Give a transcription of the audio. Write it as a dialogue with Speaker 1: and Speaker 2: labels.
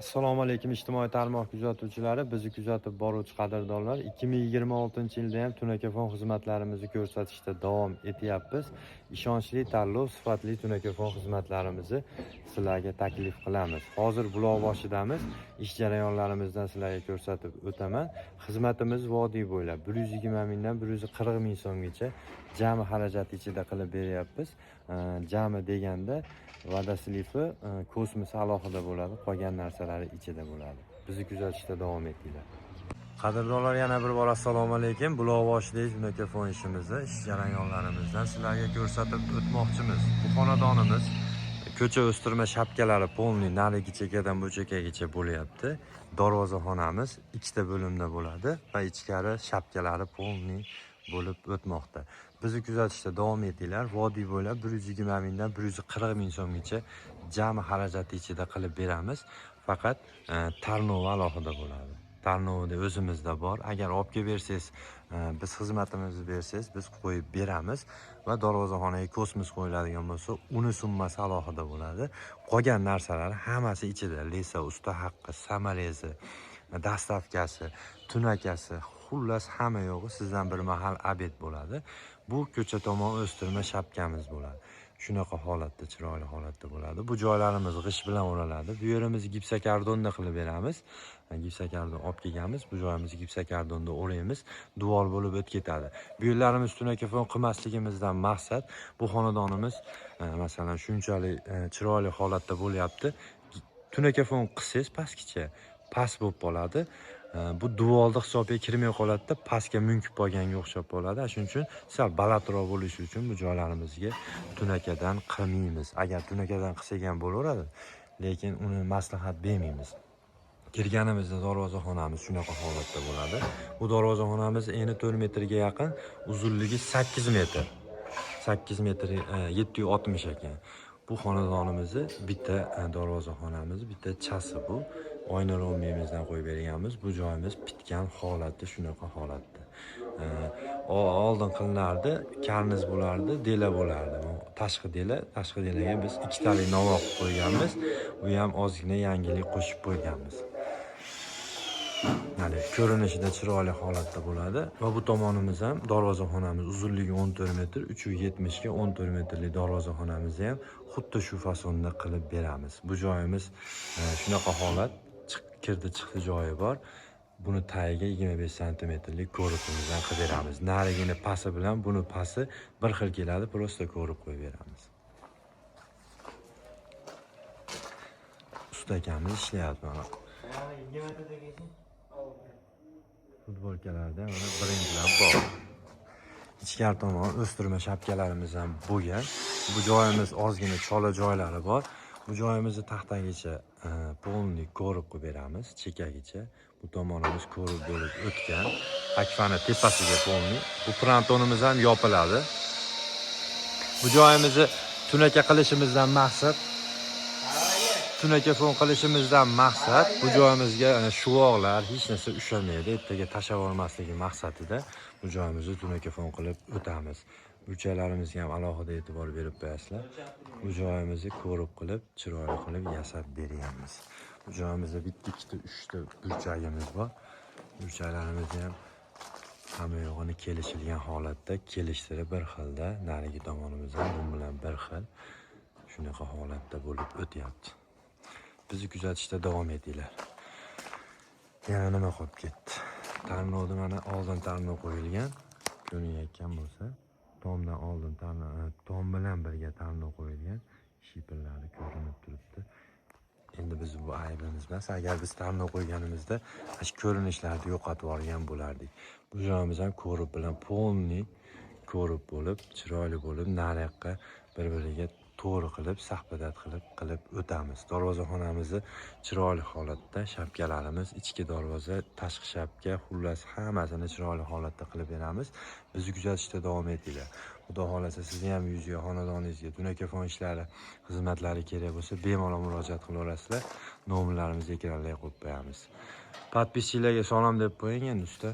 Speaker 1: Assalomu alaykum, ijtimoiy tarmoq kuzatuvchilari, bizni kuzatib boruvchi qadrdonlar. 2026-yilda ham tunakafon xizmatlarimizni ko'rsatishda davom etyapmiz. Ishonchli tanlov, sifatli tunakafon xizmatlarimizni sizlarga taklif qilamiz. Hozir Buloqboshidamiz. Ish jarayonlarimizdan sizlarga ko'rsatib o'taman. Xizmatimiz vodiy bo'ylab 120 mingdan 140 ming so'mgacha jami xarajat ichida qilib beryapmiz. Jami deganda вода слив i, kosmos alohida bo'ladi, qolgan narsalari ichida bo'ladi. Bizni kuzatishda davom etinglar. Qadrdonlar, yana bir bor assalomu alaykum. Buloqboshidagi tunakafon ishimizni, ish jarayonlarimizdan sizlarga ko'rsatib o'tmoqchimiz. Bu xonadonimiz ko'cha o'stirma shapkalari полный narigi chekkadan bu chekkagacha bo'lyapti. Darvozaxonamiz ikkita bo'limda bo'ladi va ichkari shapkalari полный bo'lib o'tmoqda. Bizni kuzatishda davom etinglar. Vodiy bo'ylab 120 mingdan 140 ming so'mgacha jami xarajati ichida qilib beramiz. Faqat tarnovi alohida bo'ladi. Tarnovida o'zimizda bor. Agar olib kelib bersangiz, biz xizmatimizni bersangiz, biz qo'yib beramiz va darvozaxonaga kosmos qo'yiladigan bo'lsa, uni summasi alohida bo'ladi. Qolgan narsalar hammasi ichida: леса, usta haqqi, саморез i, доставка si, tunakasi, xullas hamma yo'g'i sizdan bir mahal обед bo'ladi. Bu ko'cha tomon o'stirma shapkamiz bo'ladi. Shunaqa holatda, chiroyli holatda bo'ladi. Bu joylarimiz g'isht bilan o'raladi. Bu yerimizni gipsokardonda qilib beramiz. Gipsokardon olib kelganmiz. Bu joyimizni gipsokardonda o'raymiz. Devor bo'lib o'tib ketadi. Bu yerlarimiz tunakafon qilmasligimizdan maqsad, bu xonadonimiz masalan shunchalik chiroyli holatda bo'lyapti. Tunakafon qilsangiz, pastgacha past bo'lib qoladi. Bu devorni hisobiga kirmay qoladida, pastga munkib qolganga o'xshab qoladi. Shuning uchun sal balandroq bo'lishi uchun bu joylarimizga tunakadan qilmaymiz. Agar tunakadan qilsak ham bo'laveradi, lekin uni maslahat bermaymiz. Kirganimizda darvozaxonamiz shunaqa holatda bo'ladi. Bu darvozaxonamiz eni 4 metrga yaqin, uzunligi 8 metr. 8 metr 760 ekan. Bu xonadonimizni bitta darvozaxonamiz, bitta chasi bu. Oyna romimizdan qo'yib berganmiz. Bu joyimiz bitgan holatda, shunaqa holatda. Oldin qilinardi, karniz bo'lardi, dela bo'lardi. Bu tashqi dela, tashqi delaga biz ikkitalik navo qilib qo'yganmiz. U ham ozgina yangilik qo'shib qo'yganmiz. Ya'ni ko'rinishida chiroyli holatda bo'ladi va bu tomonimiz ham darvozaxonamiz uzunligi 14 metr, 370 ga 14 metrli darvozaxonamizni ham xuddi shu fasonda qilib beramiz. Bu joyimiz shunaqa holat, kirdi chiqdi joyi bor. Buni tagiga 25 santimetrlik ko'ribimizdan qilib beramiz. Narigini pasi bilan buni pasi bir xil keladi, просто ko'rib qo'yib beramiz. Usta akamiz ishlayapti mana. Futbolkalarda mana brendlar bor. Ichkari tomon o'stirma shapkalarimiz ham bo'lgan. Bu joyimiz ozgina chola joylari bor. Bu joyimizni taxtagacha полный ko'rib qo'yib beramiz, chekkagicha. Bu tomonimiz ko'rib bo'lib o'tgan. Akfani tepasiga полный. Bu frontonimiz ham yopiladi. Bu joyimizni tunaka qilishimizdan maqsad, tunaka fon qilishimizdan maqsad, bu joyimizga shuvoqlar hech narsa ushlamaydi, ertaga tashlab yubormasligi maqsadida bu joyimizni tunaka fon qilib o'tamiz. Burchaklarimizga ham alohida e'tibor berib qo'yasizlar. Bu joyimizni ko'rib qilib, chiroyli qilib yasab berganmiz. Bu joyimizda bitta, ikkita, uchta burchagimiz bor. Burchaklarimizni ham hamma yo'g'ini kelishilgan holatda kelishtirib, bir xilda narigi tomonimiz ham bu bilan bir xil shunaqa holatda bo'lib o'tyapti. Bizni kuzatishda davom etinglar. Yana nima qolib ketdi? Tarnovni mana oldin tarnov qo'yilgan. Ko'rinayotgan bo'lsa, tomdan oldin tarnov, tom bilan birga tarnov qo'yilgan. Shiperlari ko'rinib turibdi. Endi biz bu aybimiz emas. Agar biz tarnov qo'yganimizda shu ko'rinishlarni yo'qotib yuborgan bo'lardik. Bu joyimiz ham ko'rib bilan полный ko'rib bo'lib, chiroyli bo'lib, nariyoqqa bir-biriga to'g'ri qilib, sahpadat qilib o'tamiz. Darvozaxonamizni chiroyli holatda, shapkalarimiz, ichki darvoza, tashqi shapka, xullas hammasini chiroyli holatda qilib beramiz. Bizni kuzatishda davom etinglar. Xudo xohlasa, sizni ham yuzga, xonadoningizga tunakafon ishlari, xizmatlari kerak bo'lsa, bemalol murojaat qilaverasizlar. Nomerlarimizni ekranlarga qo'yib qo'yamiz. Подписчик larga salom deb qo'ying endi, usta.